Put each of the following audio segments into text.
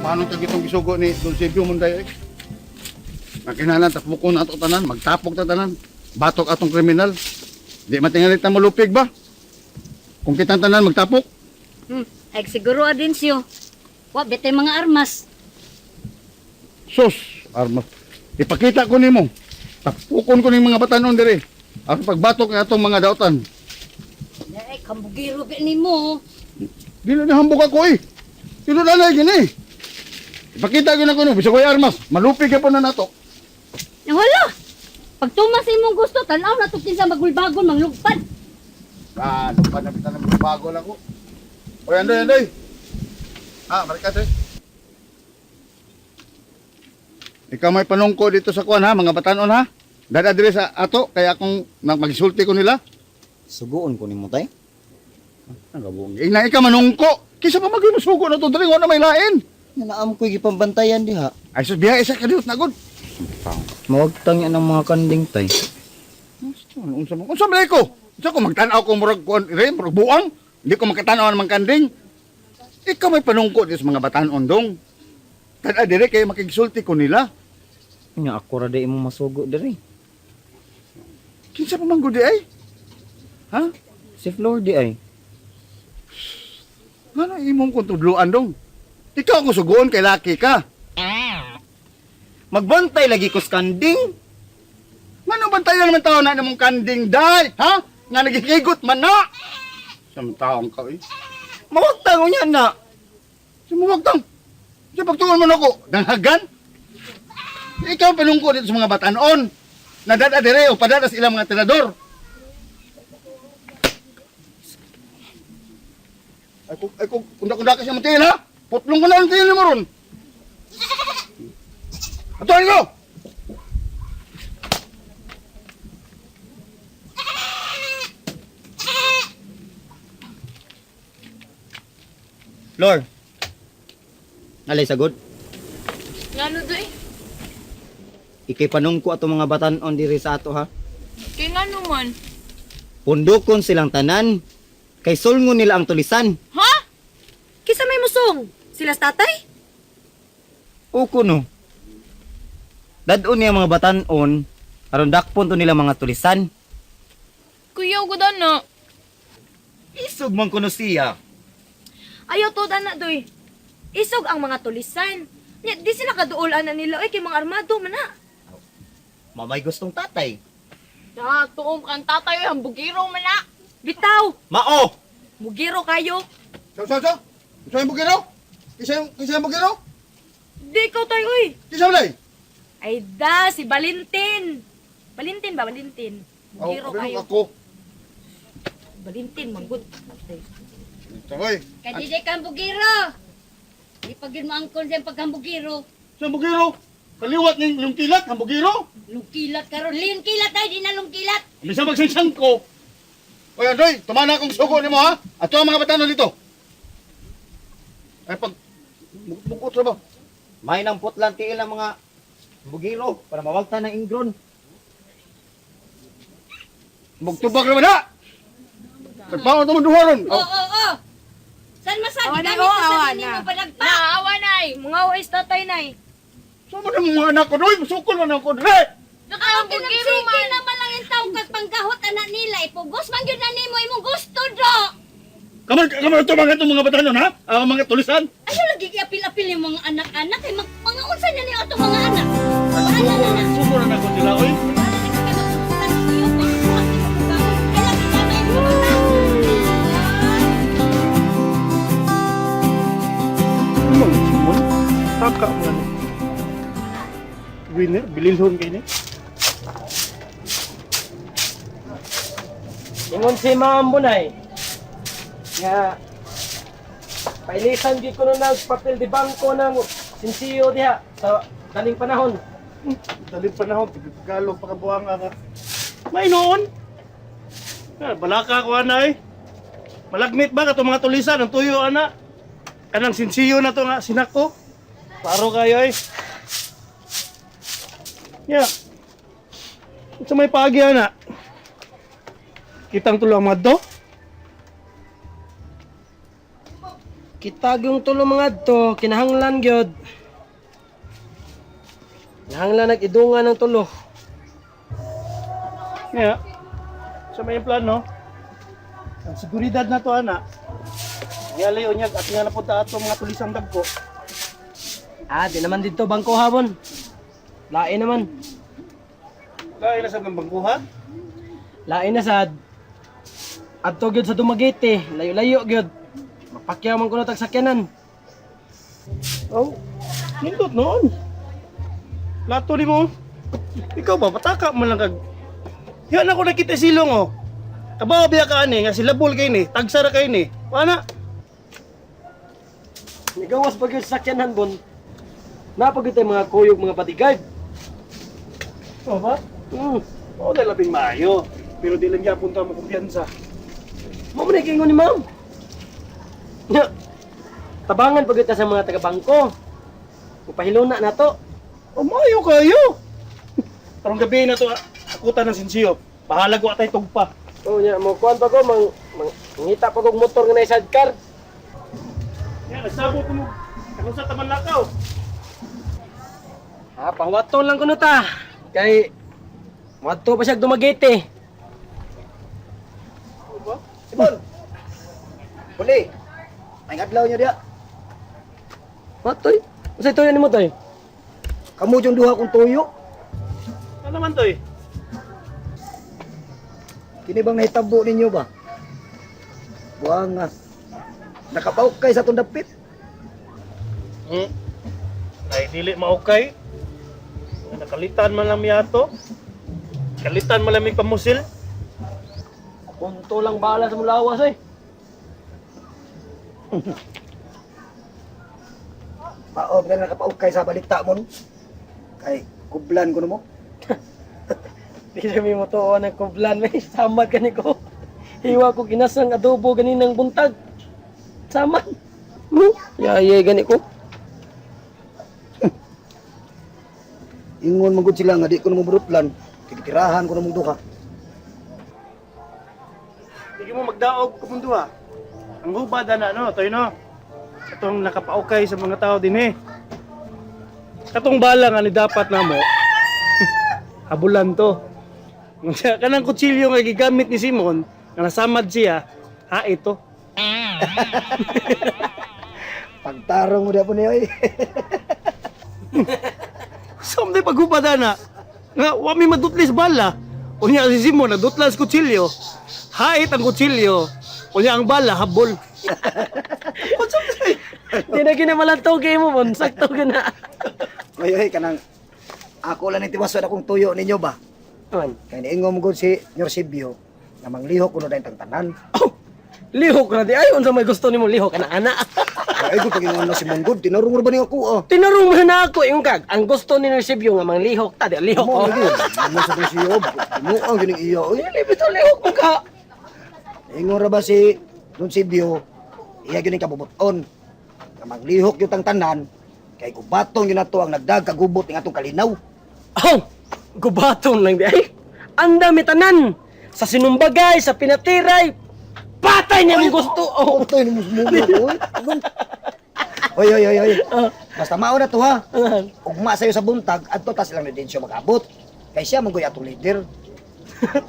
Tumanon tag itong gisugo ni Don Silvio Munday. Eh. Nakinahanglan tapukon na ato tanan, magtapok ta tanan. Batok atong kriminal. Di matingalit na malupig ba? Kung kitang tanan magtapok, Ay siguro Adensyo. Wa betay mga armas. Sus, armas. Ipakita ko nimo. Tapukon ko ning mga batanon diri. Aron pagbatok ng atong mga dautan. Ay kambugiro ba nimo? Dili na hambog ako eh. Dili na na gini. Ipakita ko na ko no, bisag way armas, malupig ka pa na nato. Wala. Pag tumas imong gusto, tan-aw na to kinsa magulbagon manglugpad. Ah, lupad na bitan ng bago lang ko. Oy, andoy, andoy. Ah, balik ka, Ikaw may panungko dito sa kuan ha, mga batanon ha. Dada diri sa ato kaya akong magsulti ko nila. Suguon ko nimo tay. Ang gabong. Ina ikaw manungko. Kisa pa magimusugo na to diri wala may lain. Nga naam ko'y gipambantayan diha. Ay sus biya isa kadiyot na gud. Mawagtang yan ang mga kanding tay. Unsa mo? Unsa man ko? Unsa ko magtan-aw ko murag kuan ire, murag buang. Hindi ko makatan-aw ng mga kanding. Ikaw may panungko dito sa mga batanon dong. Tada dire kay makigsulti ko nila. Nya ako ra di imo masugo diri. Kinsa pa man gud di ay? Ha? Si Flor di ay. Ngano imong kontudluan dong? Ikaw ang suguon kay laki ka. Magbantay lagi ko sa kanding. Ngano bantayan naman tao na namong kanding day, ha? Nga nagikigot man na. Sa taong ka eh. Mawagtang unya na. Sumuwag tang. Sa pagtuon man ako, danghagan. Ikaw ang panungko dito sa mga batanon. Nadada dire o padada sa ilang mga tirador. Ay kung kunda-kunda ka siya matiil ha? Putlong ko na ang tiil mo ron. Atuan ko! Flor. Alay sagod. Ngano doy? Ikay panungko ato mga batanon diri sa ato ha. Kay ngano man? Pundokon silang tanan. Kay sulngon nila ang tulisan. Ha? Kisa may musong? Sila sa tatay? O kuno. Dadon niya mga batanon aron dakpon to nila mga tulisan. Kuya ko na. Isog man kuno siya. Ayaw to na doy. Isog ang mga tulisan. Nya, di sila kaduol ana nila oy kay mga armado man na. Mamay gustong tatay. Na, tuom kang tatay oy, hambugiro man na. Bitaw, Mao. mugiro kayo. So, so, so. Isa yung bugiro? Isa yung bugiro? Di ikaw tayo oy. Isa malay? Ay da, si Valentin. Valentin ba Valentin? Mugiro kayo. Ako. Valentin manggod. Tagoy. Kay di kambugiro. Di pa gyud mo angkon sa paghambugiro. Sa bugiro? Kaliwat ning lungkilat, ang bugiro? Lungkilat karon, lungkilat ay di na lungkilat. Bisa magsingsang ko. Oy, Andoy, tumana akong sugo nimo ha. Ato ang mga batanon dito. Ay pag bukot ra ba? May nang putlan tiil ang mga bugiro para mawagta ng ingron. Mugtubag ra ba na? Tagpaon to mo duha ron. Oo, oo, oo. San masagi Awa na, gamit oo, ko sa awa nimo na. palagpa. Na, awa nay. Mga ois tatay nay. Sa mo mga anak ko doy, musukol man ako dre. Nakahambugiro Sige man. naman lang yung taong kag panggahot ana nila ipugos man gyud na nimo imong gusto do. Kamar kamar to mga itong mga batanon ha? Ang mga tulisan. Ayaw lagi giapil-apil yung mga anak-anak kay mag, mga unsa na niyo atong mga anak. Wala na na. Suko na nako sila oy. Simon, Simon, taka mo na. Winner, bililhon kay ni. Ingon si Ma'am Bunay nga pailisan gyud ko nag papel di bangko ng sinsiyo diha sa daling panahon. Daling panahon, Tagalog pa kabuang nga. May noon. Ah, balaka ko ana eh. Malagmit ba katong mga tulisan ang tuyo ana? Kanang sinsiyo na to nga sinako. Paro kayo eh. Ya. Sa may paagi ana. Kitang tulo ang mga do. Kita yung tulo mga to, kinahanglan gyud. Kinahanglan nag-idungan ng tulo. Nga, sa may plano, ang seguridad na to, ana, Ngalay unyag at nga na punta ato mga tulisang dagko. Ah, di naman dito bangko habon. Lain naman. Lain na sa mga bangkuha. Lain na sad. Adto gyud sa Dumaguete, layo-layo gyud. Mapakyaw man kuno tag sakyanan. Oh, nindot noon. Lato ni mo. Ikaw ba, pataka man lang kag... Yan ako nakita silong, oh. Kabaw biya ka ani, nga silabol kay ni, tagsara kay ni. Wala. Nigawas pa gyud sa sakyanan bon. Napagod tayo mga kuyog mga bodyguard. Oh ba? Oo, dahil labing maayo. Pero di lang yapon ta mo kumpiyansa. Mo man ingon ni ma'am. Nya, tabangan pagod ta sa mga taga-bangko. Upahiluna na to. Oh, maayo kayo. Karong gabi na to, akutan ng sinsiyo. Bahala ko atay tugpa. Oh, nya mo kuan pa ko mang, mang ngita pa kog motor nga na sidecar. Yan, nagsabot mo. Ako sa taman lakaw. Ha, pangwaton lang kuno ta. Kay moadto pa siya Dumaguete. Simon! Buli! May adlaw niyo diya. Watoy. Unsay tuyo nimo toy? Kamu yung duha kong tuyo. Ano naman to eh? Kini bang nahitabo ninyo ba? Buang nga. Nakapaok kay sa atong dapit. Ay, dili maukay. Nakalitan man lang miyato. Kalitan man lang may pamusil. Punto lang bala sa mulawas eh. Paog na nakapaok kay sa balita mo. No? Kay kublan ko mo. Di sa mi mo tuon ang kublan may samad kani ko. Hiwa ko ginasang adobo ganinang buntag. Samad. Mo, yaye gani ko. Ingon man gud sila nga di ko na mo burutlan. Kikitirahan ko na mong duha. Hindi mo magdaog kumundo ha. Ang hubad na no, toy no. Katong nakapaukay sa mga tao din eh. Katong bala nga ni dapat namo. Habulan to. Unya, kanang kutsilyo nga gigamit ni Simon, nga nasamad siya, ha ito. Pagtarong mo di po niyo eh. Sa day paghubad na, nga wa mi madutlis bala. Unya si Simon nadutlas kutsilyo. Hait ang kutsilyo. Unya ang bala habol. Unsa man day? Di na ginamalantog mo bon, sakto gina. Oy, oy, kanang ako lang ni tiwason akong tuyo ninyo ba? Man. Kay niingon mo gud si Nyor Sibyo nga manglihok kuno dayong tangtanan. Oh, lihok na di ay unsa may gusto nimo lihok ana ana. Ay gud pagingon na si Monggod, tinarong ra ba niyo ako ah? Tinarong mo na ako ingon kag ang gusto ni Eusebio nga manglihok ta di lihok Mo ko. lagi. Mo sa kong siyo. Mo ang gining iya oy. Dili bitaw lihok mo ka. Ingon ra ba si Don Sibyo, iya gyud ning kabubuton. Nga manglihok gyud tang tanan kay gubaton gyud nato ang nagdag kagubot ning atong kalinaw. Oh, gubaton lang di ay. Ang dami tanan sa sinumbagay, sa pinatiray. Patay niya mong gusto. Oh. Otoy mo mo oy. Oy oy oy oy. Basta mao na to ha. Ugma sayo sa buntag adto ta silang Redensyo mag-abot. Kay siya man atong leader.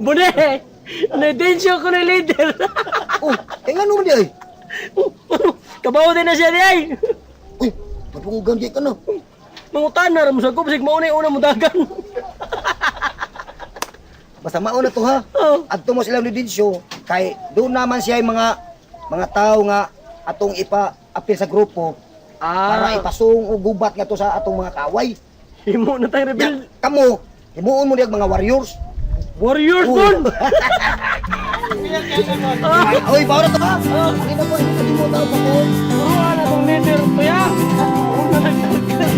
Bune. Nadensyo ko na leader. Oh, kay ngano man di ay? Kabaw din na siya di ay. Uy, papungugan di ka na. Mangutan na ra mo sa kubsig mao na una mo dagan. Basta mao na to ha. Oh. Adto mo silang Redensyo kay doon naman siya yung mga tao nga atong ipa-apil sa grupo para ipasung og gubat nga to sa atong mga kaway. Himo na tayong rebel. Ya, kamo, himuon mo niyag mga warriors. Warriors bon. Oy, bawo na to ha. Ang ina po, hindi mo tao pa po. Turuan na tong leader to ya. Una nagdagan.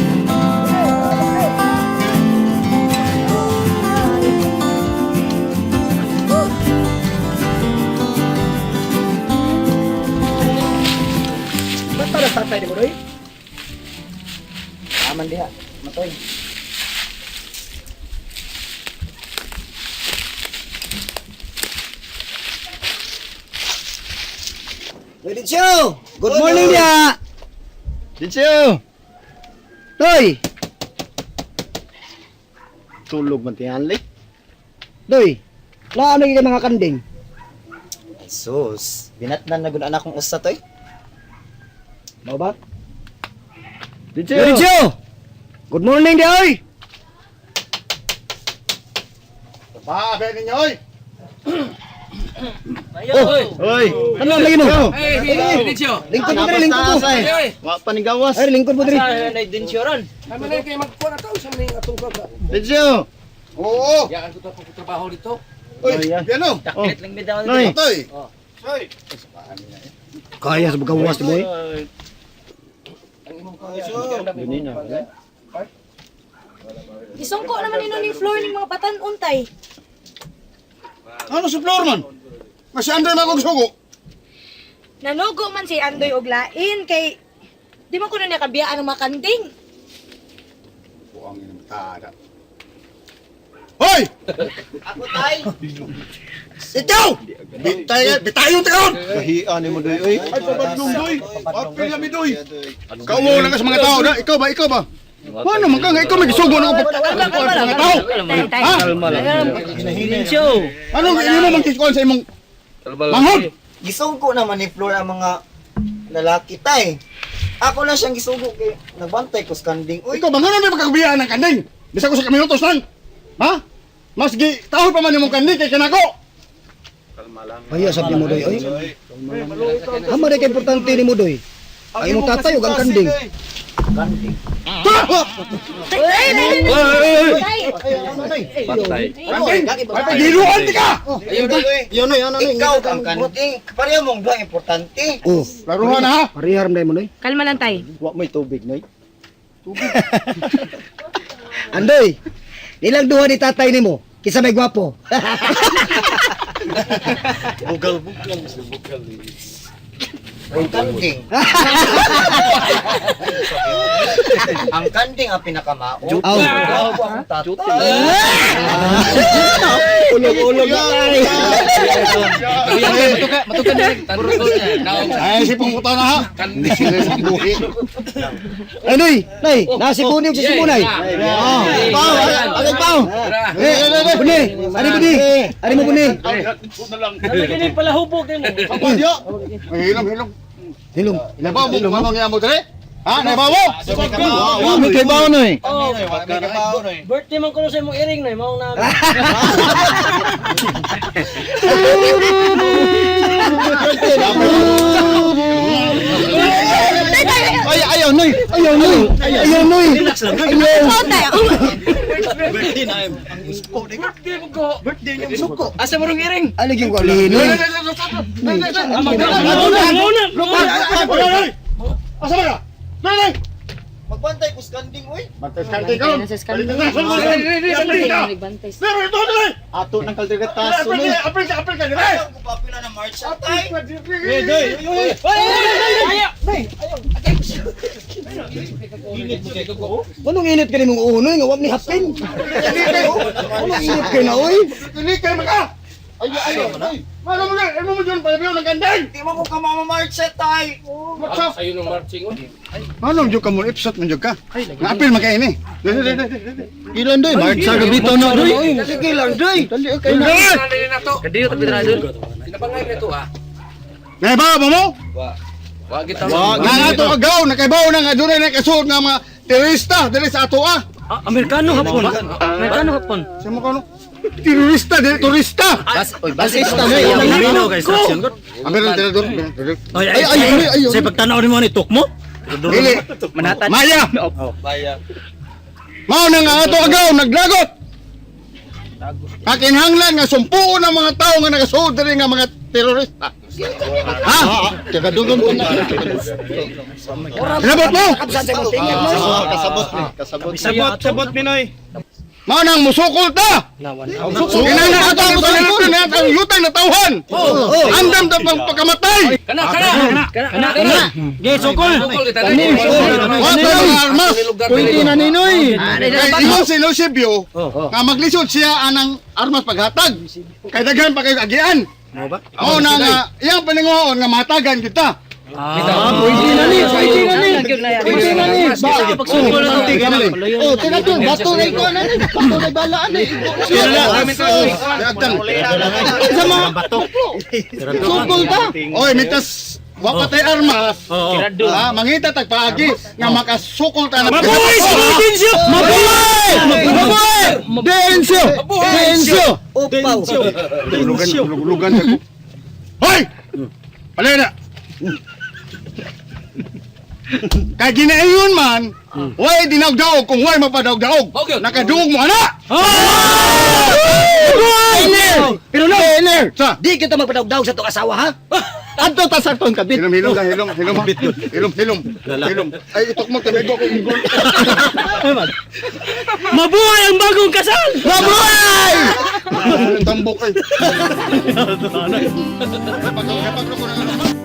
Ba't para sa tatay ni mo, Roy? Aman diha, matoy. Ready, show! Good morning dia. Dinsyo! Doy, Tulog man tihanli. doy. Laano gyud mga kanding. Ay sus, binatnan na gud anak kong usa toy. Mao ba? Dinsyo! Lorenzo! Good morning dia oy. Ba, be ninyo oy. Oy! Ano ang lagi no? Hey, Dinsyo. Lingkod mo diri, lingkod mo. Wa pa ni gawas. Ay, lingkod mo diri. Kami na kayo magkuha na tao sa mga atong kuha. Dinsyo! Oo. Yakan ko to pag trabaho dito. Oy, piano. Daklit lang bitaw. Noy! Toy. Kaya sa gawas boy. Ang imong kuha. Ganina. Isungko naman nino ning floor ning mga batan-on tay. Ano sa floor man? Mas si Andre magog sugo. Nanugo man si Andoy og lain kay di man ko na niya kabiyaan ang mga kanding. Buang ina tada. Hoy! Ako tay. Ikaw! Bitay, bitayon ta karon. Kahian ni mo doy oy. Ay pabadlong doy. Apil na mi doy. Kauwo lang ka sa mga tao na. Ikaw ba, ikaw ba? Ano man ka nga ikaw may gisugo na ko Kalma, kalma lang. mga tao. Tay, tay. Ha? Dinsyo. Ano imo man kiskuan sa imong manghod? Gisugo naman ni Flor ang mga lalaki tay. Ako lang siyang gisugo kay nagbantay ko sa kanding. Uy, Ikaw ba ngano may pagkabiyaan ng kanding? Bisa ko sa kaminutos lang. Ha? Mas gi taho pa man imong kanding kay kanako. Kaya sabi mo doy oy. Hama day kay importante ni mo doy. Ang imong tatay ug ang kanding. kanding. Tay, tay, tay. Patay. Kanding! Ay pagiluan ti ka. Yun oy, ano Ikaw ang kanding. Pareho mong duha importante. Oh, Laruhan na ha. parehar man day mo doy. Kalma lang tay. Wa may tubig noy. Andoy. Nilang duha ni tatay nimo. Kinsa may gwapo? Bugal bugal. Bugal. Ang kanding. Ang kanding ang pinakamao. Aw. Gwapo akong tatay. Ulog-ulog na ay. Matuka, matuka na. Ay si pumuta na ha. Sila sa buhi. Andoy, nay, nasi buni ug si Simunay. Oh, pao, agay pao. Eh, buni, ari buni. Ari mo buni. Sabi kini pala hubog din. Papadyo. Ay hilom hilom. Hilom. Nabaw mo mo nga mo dire? Ha, nabaw mo? Wa may kay bao noy. Oh, birthday man kuno sa imong iring na mao na. Ay ayaw noy. Ayaw noy. Ayaw noy. Ayaw. Oh, tay. Suko. Asa mo rong iring? Ali gyud ko ali noy. Asa ba ka? Dali! Magbantay ko sa kanding, uy. Bantay sa kanding karon. Bantay sa kanding. Dali! Pero ito dali! Ato nang kalderetaso noy. Apil ka, apil ka, dali! Ayaw ko pa pila na march tay. Anong init ka nimong uno nga wa ni hapin? Anong init kay na oy? Dili kay maka! Ay, ay, ay! Mano mo na, mo mo dyan, palabiyo ng kanding! Di mo ko ka mamamarch tay. What's up? Sayo ng marching oy. Mano mo ka mo, ipsot mo ka. Nga apil man kay ini. Dali, dali, dali, dali. Ilan doy? Mark sa gabi to no doy. Sige lang doy. Dali okay na. Dali! na to. Kadiyo tabi na dun. Sinabangay na to ah. Naibaw mo mo? Wa kita. Wa Nga nga to agaw, nakaibaw na nga dunay nakasuot nga mga terorista dili sa ato ah. Amerikano hapon. Amerikano hapon. Sa mo kano? Terorista, dili turista. Basista noy. Ameron tirador. Ay ay ay ay. Sa pagtanaw nimo ni tukmo? Dili. Maya. Maya. Mao na nga ato agaw naglagot. Kakinhanglan nga sumpuon ang mga tao nga nakasuod diri nga mga terorista. Ha? Kagadugon ko na. Hinabot mo? Kasabot ni, kasabot. Sabot, sabot Pinoy. Mao nang musukol ta. Kinahanglan ato ang panalipin na ang yutang na tawhan. Andam ta pang pagkamatay. Kana kana. Kana kana. Ge sukol. Sukol kita. Wa tayo mga armas. Pwede na ni noy. Kay ingon si Eusebio nga maglisod siya anang armas paghatag. Kay daghan pa kayo agian. Mao na nga iyang paninguhoon nga matagan kita. Ah, pwede na ni, pwede na ni. Pwede na ni. Pagsugol na to. Oh, tinatun, bato na ikaw na ni. Bato na balaan ni. Sa mga bato. Sugol ta. Oy, mitas wa pa tay armas. Ah, mangita tag paagi nga makasukol ta na. Mabuhay si Densyo! Mabuhay! Mabuhay! Densyo! Densyo! Upaw. Hulugan, hulugan sa ko. Hoy! Palay na. Kay ginaayon man, way dinagdaog kung way mapadagdaog. Nakaduog mo ana. Mabuhay! Pero no, Sa di kita magpadaog-daog sa itong asawa ha. Adto ta sa atong kabit. Hilom, hilom, hilom, hilom, hilom, hilom, hilom. Ay, itok mo, tamigo ko. Mabuhay ang bagong kasal! Mabuhay! Ang tambok ay. Kapag, kapag,